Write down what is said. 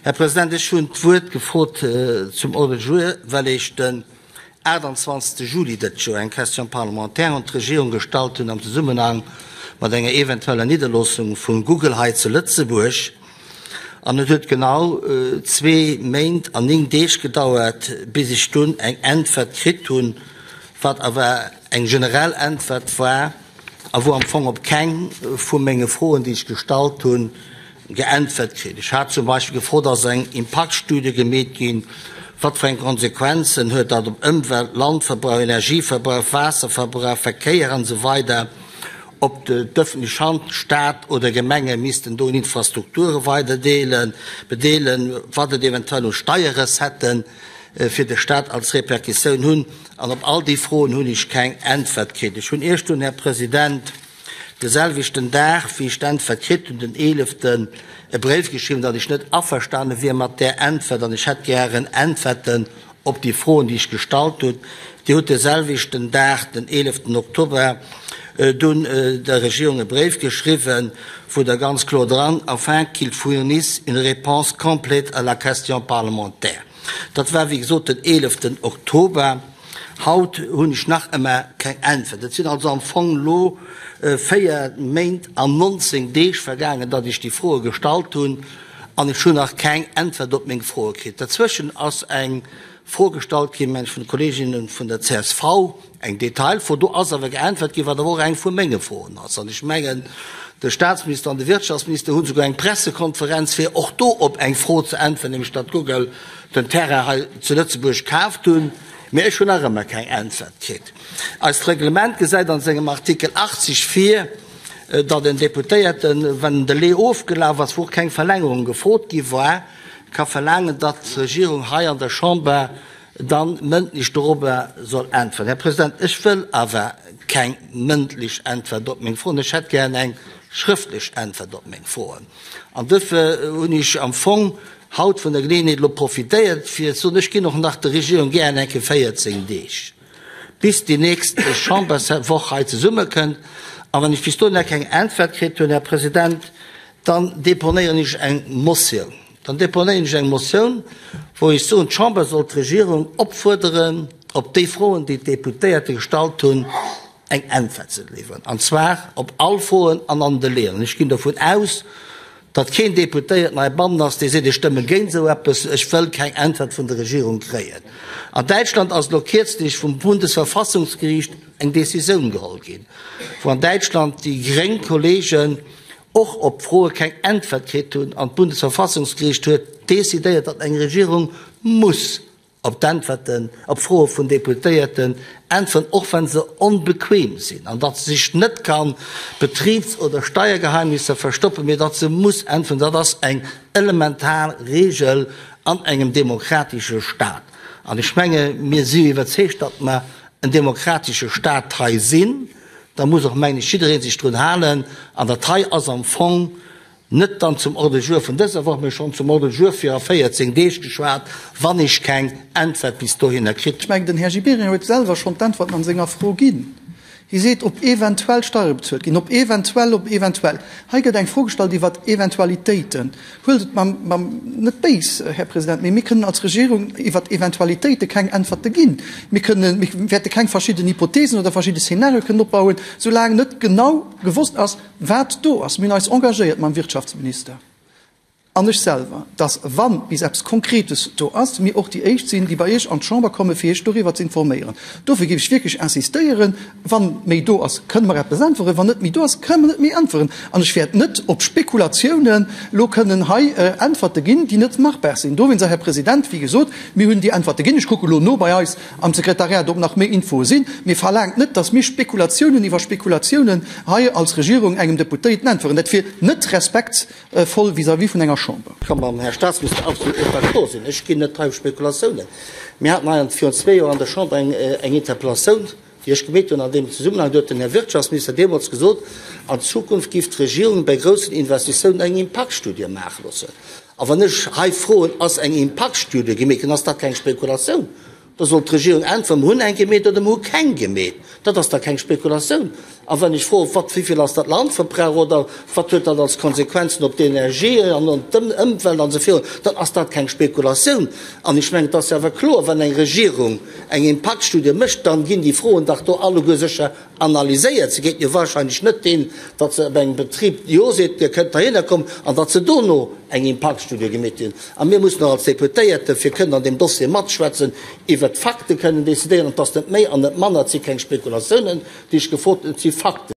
Här President, ech hunn d'Wuert gefrot zum Ordre du jour, well ech den 28. Juli dëst Joer eng Question parlementaire un d'Regierung gestallt hunn am Zesummenhang mat enger eventueller Nidderloossung vu Google hei zu Lëtzebuerg. An et huet genau zwee Méint an 9 Deeg gedauert, bis ech dunn eng Äntwert kritt hunn, wat awer eng generell Äntwert war a wou am Fong op keng vu menge Froen, déi ech gestallt hunn, geäntwert kritt. Ech hat zum Beispill gefrot, Ass eng Impaktstudie gemeet ginn? Wat fir eng Konsequenzen huet dat op Ëmwelt, Landverbrauch, Energieverbrauch, Waasserverbrauch, Verkéier an esou weider? Ob d'ëffentlech Hand, Staat oder Gemenge missten do un Infrastrukture weider deelen, bedeelen, wat et eventuell un Steierrecetten fir de Staat als Repercussioun hunn. An op all déi Froen hunn ech keng Äntwert kritt. Ech hunn Iech dunn, Här President, de selwechten Dag, wéi ech d'Äntwert kritt hunn, den eeleften, e Bréif geschriwwen, datt ech net averstane wier mat där Äntwert an ech hätt gären Äntwerten op déi Froen, déi ech gestallt hunn. Dir hutt de selwechten Dag, den eeleften Oktober, dunn der Regierung e Bréif geschriwwen, wou Der ganz kloer dran, afin qu'il fournisse une réponse complète à la question parlementaire. Dat war, wéi gesot, den eeleften Oktober. Haut hunn ech nach ëmmer keng Äntwert. Et sinn also am Fong elo 4 Méint an 19 Deeg vergaangen, datt ech déi Froe gestallt hunn, an ech hunn nach keng Äntwert op meng Froe kritt. Dazwëschen ass eng Fro gestallt ginn, meng ech, vun de Kolleeginnen vun der csv, eng Detailfro. Do ass awer geäntwert ginn, wat awer och eng vu menge Froen ass. An ech mengen, de Statsminister an de Wirtschaftsminister hu souguer eng Pressekonferenz, fir och do op eng Fro ze äntweren, nämlech datt Google den Terrain hei zu Lëtzebuerg kaaft hunn. Mee ech hunn nach ëmmer keng Äntwert kritt. Eist Reglement gesäit an sengem Artikel 80 vir, datt en Deputéierten, wann den Delai ofgelaf ass, wou och keng Verlängerung gefrot gi war, ka verlaangen, datt d'Regierung hei an der Chamber dann mëndlech dorobber soll äntweren. Här President, ech wëll awer keng mëndlech Äntwert op meng Froen. Ech hätt gären eng schrëftlech Äntwert op meng Froen. An duerfir hunn ech am Fong haut vun der Geleeënheet elo profitéiert, fir ze soen, ech ginn och nach der Regierung gären eng Kéier 14 Deeg, bis déi nächst Chamberswoch hei zesummekënnt. A wann ech bis dohinner keng Äntwert kritt hunn, Här President, dann deponéieren ech eng Motioun. Dann deponéieren ech eng Motioun, wou ech soen, d'Chamber soll d'Regierung opfuerderen, op déi Froen, déi d'Deputéierte gestallt hunn, eng Äntwert ze liwweren, an zwar op all Froen an an den Délaiën. An ech ginn dovun aus, datt keen Deputéierten heibannen ass, dee seet, ech stëmme géint esou eppes, ech wëll keng Äntwert vun der Regierung kréien. An Däitschland ass elo kierzlech vum Bundesverfassungsgeriicht eng Décisioun geholl ginn, wou an Däitschland déi gréng Kollegen och op Froe keng Äntwert kritt hunn an d'Bundesverfassungsgeriicht huet decidéiert, datt eng Regierung muss op d'Äntwerten op Froe vun Deputéierten äntweren, och wa se onbequem sinn, an datt se sech net ka Betribs oder Steiergeheimnisser verstoppen, mee datt se muss äntweren. Dat ass eng elementar Regel an engem demokratesche Staat. An ech menge mir si jo iwwerzeegt, datt mer en demokratesche Staat hei sinn. Da muss och, mengen ech, jidderee sech drun halen. An dat hei ass am Fong net dann zum Ordre du jour vun dëser Woch, mä schonn zum Ordre du jour fir a 14 Deeg geschwat, wann ech keng Äntwert bis dohinner kritt. Ech mengen, den Här Gibéryen huet selwer schonn d'Äntwerten an senger Fro ginn. Hie seet, ob eventuell Steiere bezuelt ginn, ob eventuell, ob eventuell. Hei gëtt eng Fro gestallt iwwer Eventualitéiten. Huelt et mer net béis, Här President, mee mir kënnen als Regierung iwwer Eventualitéite keng Äntwerte ginn. Mir kënnen, mir wäerte keng verschidden Hypothesen oder verschidde Szenarioe kënnen opbauen, soulaang net genau gewosst ass, wat do ass. Mir hunn eis engagéiert mam Wirtschaftsminister an ech selwer, dass, wa bis eppes Konkretes do ass, mir och déi Éischt sinn, déi bei Iech an d'Chamber kommen, fir Iech doriwwer ze informéieren. Dofir géif ech wierklech insistéieren, Wa méi do ass, kënne mer eppes äntweren. Wann net méi do ass, kënne mer net méi äntweren. An ech wäert net op Spekulatiounen elo kënnen hei Äntwerte ginn, déi net machbar sinn. Dowéinster, Här President, wéi gesot, mir hunn déi Äntwerte ginn. Ech kucke elo no bei eis am Sekretariat, ob nach méi Infoe sinn. Mee verlaangt net, dass mir Spekulatiounen iwwer Spekulatiounen hei als Regierung engem Deputéierten äntweren. Dat wier net respektvoll vis-à-vis vun enger Chamber. Ech ka mam Här Statsminister absolut net d'accord sinn. Ech ginn net hei op Spekulatiounen. Mir haten hei virun zwee Joer an der Chamber eng Interpellatioun, déi ech gemeet hunn an deem Zesummenhang. Do huet den Här Wirtschaftsminister deemools gesot, an Zukunft giff d'Regierung bei groussen Investitiounen eng Impaktstudie maache loossen. A wann ech hei froen, Ass eng Impaktstudie gemeet ginn, ass dat keng Spekulatioun. Da soll d'Regierung äntweren, Mer hunn eng gemeet oder mer hu keng gemeet. Dat ass da keng Spekulatioun. A wann ech froen, wat, wéi vill ass dat Landverbrauch oder wat huet dat als Konsequenzen op d'Energie an op d'Ëmwelt an esou virun, dann ass dat keng Spekulatioun. An ech mengen, et ass jo awer kloer, wann eng Regierung eng Impaktstudie mécht, dann ginn déi Froen dach do alleguer sécher analyséiert. Se geet jo wahrscheinlech net deen, datt se op engem Betrib Jo seet, Dir kënnt heihinner kommen, an datt se dono eng Impaktstudie gemeet hunn. A mir mussen och als Deputéierte fir kënnen an deem Dossier matschwätzen, iwwert d'Fakte kënnen decidéieren. An et ass net méi an net manner, et si keng Spekulatiounen, déi ech gefrot hunn, et si Fakten.